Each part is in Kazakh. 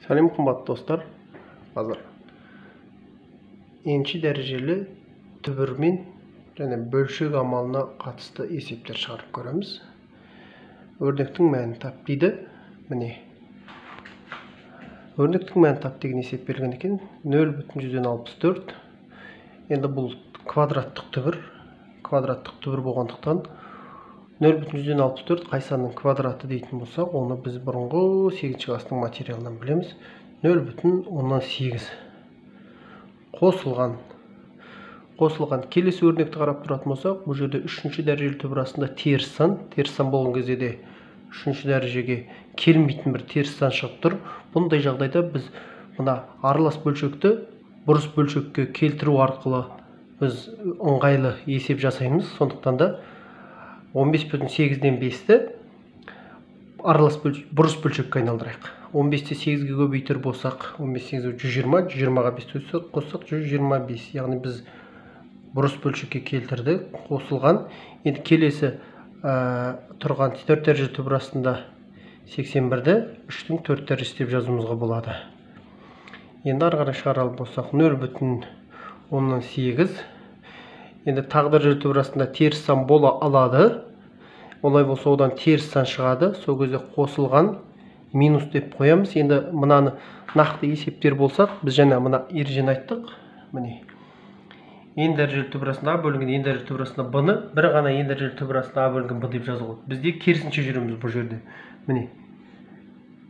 Сәлем, қымбатты достар. Қазір енші дәрежелі түбірмен және бөлшек амалына қатысты есептер шығарып көреміз. Өрнектің мәнін тап дейді. Міне, өрнектің мәнін тап деген есеп берілген екен. 0,64. Енді бұл квадраттық түбір. Квадраттық түбір болғандықтан 0,64 қай санның квадраты дейтін болсақ, оны біз бұрынғы 8 класстың материалынан білеміз. 0,8 қосылған. Қосылған. Келесі өрнекті қарап тұратын болсақ, бұл жерде 3-ші дәрежелі түбір астында теріс сан. Теріс сан болған кезде де 3-ші дәрежеге келмейтін бір теріс сан шығып тұр. Бұндай жағдайда біз мына аралас бөлшекті бұрыс бөлшекке келтіру арқылы біз ыңғайлы есеп жасаймыз. Сондықтан да 15,8-ден 5-ті аралас бұрыс бөлшекке айналдырайық. 15-те 8-ге көбейтер болсақ, 15 8 120, 120-ға 5 қоссақ 125. Яғни біз бұрыс бөлшекке келтірдік, қосылған. Енді келесі тұрған 4 дәреже түбір астында 81-ді 3-тің 4 дәрежесі деп жазуымызға болады. Енді ары қарай шығаралы болсақ, 0,8. Енді тағы дәрежелі түбір астында теріс сан бола алады. Олай болса, одан теріс сан шығады. Сол кезде қосылған минус деп қоямыз. Енді мынаны нақты есептер болсақ, біз жаңа мына ережені айттық. Міне, n дәрежелі түбір астында а бөлінген n дәрежелі түбір астында b-ны бір ғана n дәрежелі түбір астында а бөлінген b деп жазуға болады. Бізде керісінше жүреміз бұл жерде. Міне,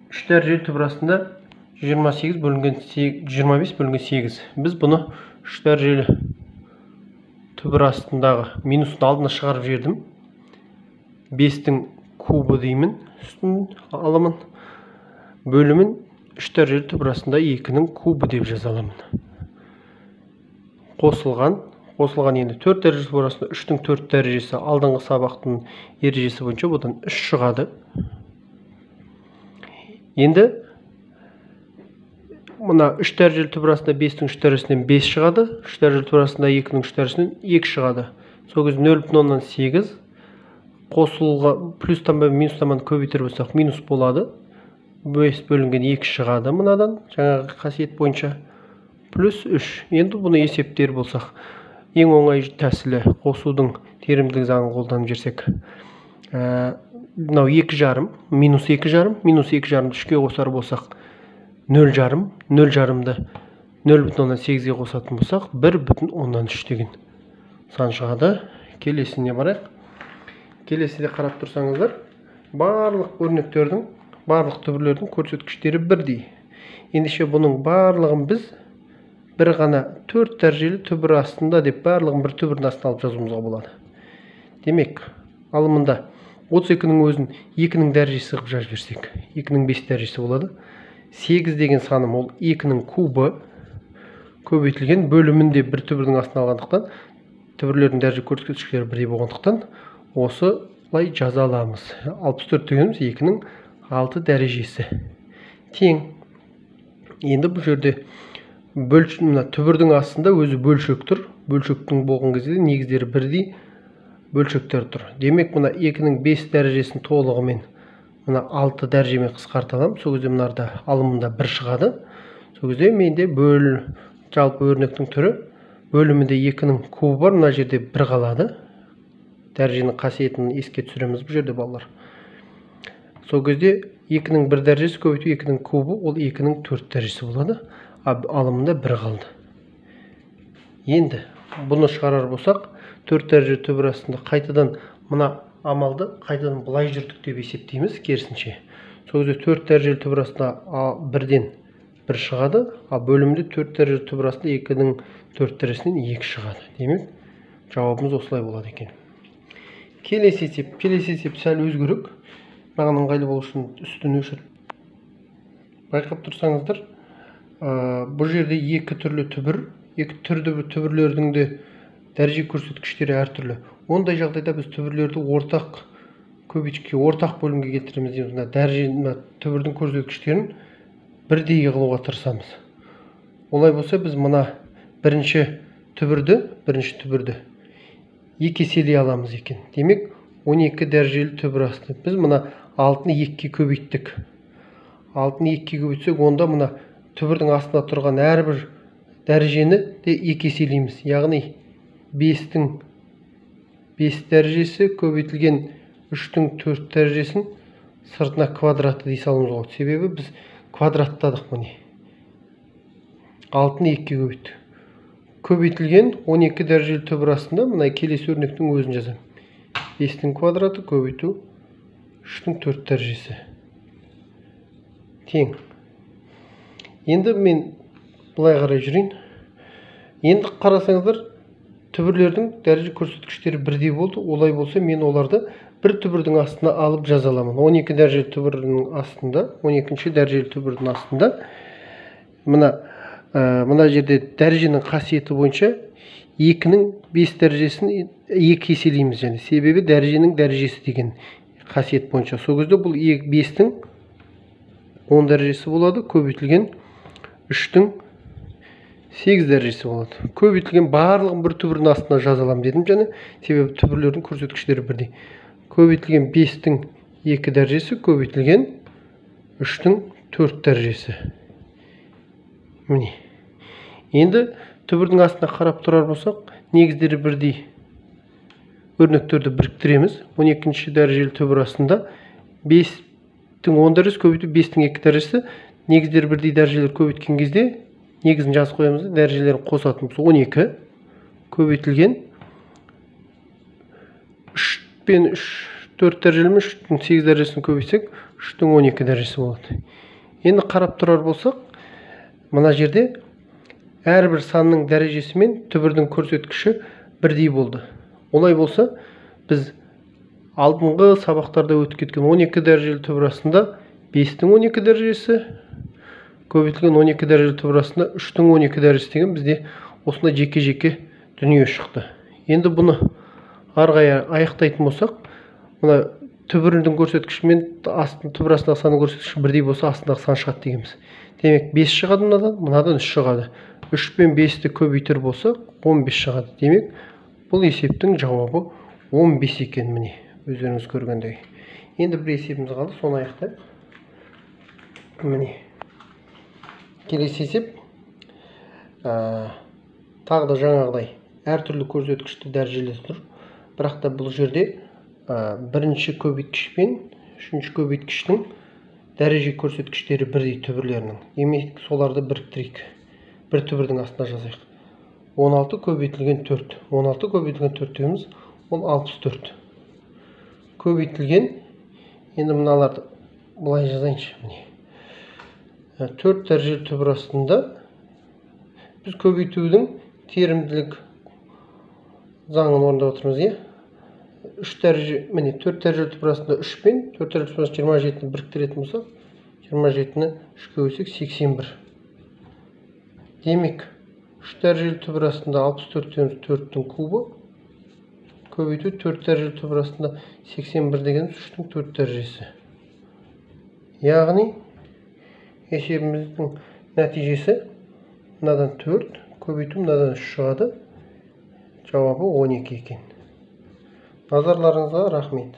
3 дәрежелі түбір астында 128 бөлінген 25 бөлінген 8. Біз бұны 3 дәрежелі түбір астындағы минустың алдына шығарып жібердім. 5-тің кубы деймін, үстін аламын. Бөлімін 3 дәрежелі түбір астында 2-нің кубы деп жаза аламын. Қосылған, қосылған. Енді 4 дәрежелі түбір астында 3-тің 4 дәрежесі, алдыңғы сабақтың ережесі бойынша бұдан 3 шығады. Енді мына 3 дәрежелі түбір астында 5-тің 3 дәрежесінен 5 шығады, 3 дәрежелі түбір астында 2-нің 3 дәрежесінен 2 шығады. Сол кезде 0,8 қосылған плюс таңба минус таңбаны көбейтер болсақ, минус болады. 5 бөлінген 2 шығады мынадан, жаңағы қасиет бойынша, плюс 3. Енді бұны есептер болсақ, ең оңай тәсілі қосудың теримділік заңын қолданып жіберсек, мынау 2,5, минус 2,5, минус 2,5-ды 3-ке қосар болсақ, 0,5, 0,5-ды 0,8-ге қосатын болсақ, 1,3 деген сан шығады. Келесіне барайық. Келесіде қарап тұрсаңыздар, барлық өрнектердің, барлық түбірлердің көрсеткіштері бірдей. Ендеше бұның барлығын біз бір ғана 4 дәрежелі түбір астында деп барлығын бір түбірдің астына алып жазуымызға болады. Демек, ал мында 32-нің өзін 2-нің дәрежесі қылып жазып жіберсек, 2-нің 5 дәрежесі болады. 8 деген саным ол 2-нің кубы көбейтілген бөлімінде бір түбірдің астына алғандықтан, түбірлердің дәреже көрсеткіштері бірдей болғандықтан осылай жаза аламыз. 64 дегеніміз 2-нің 6 дәрежесі тең. Енді бұл жерде мына түбірдің астында өзі бөлшек тұр. Бөлшектің болған кезде негіздері бірдей бөлшектер тұр. Демек, мына 2-нің 5 дәрежесін толығымен мына 6 дәрежемен қысқарта аламын. Сол кезде мынарда алымында 1 шығады. Сол кезде менде жалпы өрнектің түрі бөлімінде 2-нің кубы бар, мына жерде 1 қалады. Дәреженің қасиетін еске түсіреміз бұл жерде, балалар. Сол кезде 2-нің 1 дәрежесі көбейту 2-нің кубы, ол 2-нің 4 дәрежесі болады. Алымында 1 қалды. Енді бұны шығарар болсақ, 4 дәреже түбір астында қайтадан мына амалды қайтадан былай жүрдік деп есептейміз керісінше. Сол кезде 4 дәрежелі түбір астында 1-ден 1 шығады, ал бөлімде 4 дәрежелі түбір астында 2-нің 4 дәрежесінен 2 шығады. Демек, жауабымыз осылай болады екен. Келесі есеп, келесі есеп сәл өзгерек. Маған ыңғайлы болу үшін үстін өшіріп. Байқап тұрсаңыздар, бұл жерде екі түрлі түбір, екі түрлі түбірлердің де дәреже көрсеткіштері әртүрлі. Ондай жағдайда біз түбірлерді ортақ көбейткішке, ортақ бөлімге келтіреміз дейміз. Мына дәреже, мына түбірдің көрсеткіштерін бірдей қылуға тырысамыз. Олай болса, біз мына бірінші түбірді екі еселей аламыз екен. Демек, 12 дәрежелі түбір асты. Біз мына 6-ны 2-ге көбейттік. 6-ны 2-ге көбейтсек, онда мына түбірдің астында тұрған әрбір дәрежені де 2 еселейміз. Яғни 5-тің 5 дәрежесі көбейтілген 3-тің 4 дәрежесін сыртына квадраты дей салуымыз болады. Себебі біз квадраттадық міне. 6-ны 2-ге көбейттік. Көбейтілген 12 дәрежелі түбір астында мына келесі өрнектің өзін жазамын. 5-тің квадраты көбейту 3-тің 4 дәрежесі тең. Енді мен былай қарай жүрейін. Енді қарасаңыздар, түбірлердің дәреже көрсеткіштері бірдей болды. Олай болса, мен оларды бір түбірдің астына алып жаза аламын. 12 дәрежелі түбірдің астында, 12-ші дәрежелі түбірдің астында мына жерде дәреженің қасиеті бойынша 2-нің 5 дәрежесін 2 еселейміз және. Себебі дәреженің дәрежесі деген қасиет бойынша. Сол кезде бұл 5-тің 10 дәрежесі болады, көбейтілген 3-тің 8 дәрежесі болады. Көбейтілген барлығын бір түбірдің астына жаза аламын дедім және, себебі түбірлердің көрсеткіштері бірдей. Көбейтілген 5-тің 2 дәрежесі, көбейтілген 3-тің 4 дәрежесі. Міне. Енді түбірдің астына қарап тұрар болсақ, негіздері бірдей өрнектерді біріктіреміз. 12-ші дәрежелі түбір астында 5-тің 10 дәрежесі көбейту 5-тің 2 дәрежесі. Негіздері бірдей дәрежелер көбейткен кезде негізін жазып қоямыз, дәрежелерін қосатынбыз. 12 көбейтілген 3 пен 3, 4 дәрежелі мен 3-тің 8 дәрежесін көбейтсек, 3-тің 12 дәрежесі болады. Енді қарап тұрар болсақ, мына жерде әрбір санның дәрежесі мен түбірдің көрсеткіші бірдей болды. Олай болса, біз алдыңғы сабақтарда өтіп кеткен 12 дәрежелі түбір астында 5-тің 12 дәрежесі көбейтілген 12 дәрежелі түбір астында 3-тің 12 дәрежесі деген бізде осындай жеке-жеке дүние шықты. Енді бұны ары қарай аяқтайтын болсақ, мына түбірдің көрсеткіші мен түбір астындағы санның көрсеткіші бірдей болса, астындағы сан шығады дегенбіз. Демек 5 шығады мынадан, мынадан 3 шығады. 3 пен 5-ті көбейтер болсақ, 15 шығады. Демек, бұл есептің жауабы 15 екен, міне, өздеріңіз көргендей. Енді бір есебіміз қалды, соны аяқтайық. Міне. Келесі есеп, тағы да жаңағыдай әртүрлі көрсеткішті дәрежелер тұр. Бірақ та бұл жерде бірінші көбейткіш пен үшінші көбейткіштің дәреже көрсеткіштері бірдей түбірлерінің. Демек, соларды біріктірейік. Бір түбірдің астына жазайық. 16 көбейтілген 4. 16 көбейтілген 4 дегеніміз ол 64. Көбейтілген, енді мыналарды былай жазайыншы, міне. 4 дәрежелі түбір астында біз көбейтудің терімділік заңын орындап отырмыз, иә? 3 дәреже, міне 4 дәрежелі түбір астында 3 пен 4 дәрежелі түбір астында 27-ні біріктіретін болсақ, 27-ні 3-ке бөлсек 81. Демек, 3 дәрежелі түбір астында 64 дегеніміз 4-тің кубы, көбейту 4 дәрежелі түбір астында 81 дегеніміз 3-тің 4 дәрежесі. Яғни есебіміздің нәтижесі мынадан 4 көбейту мынадан 3 шығады. Жауабы 12 екен. Назарларыңызға рахмет.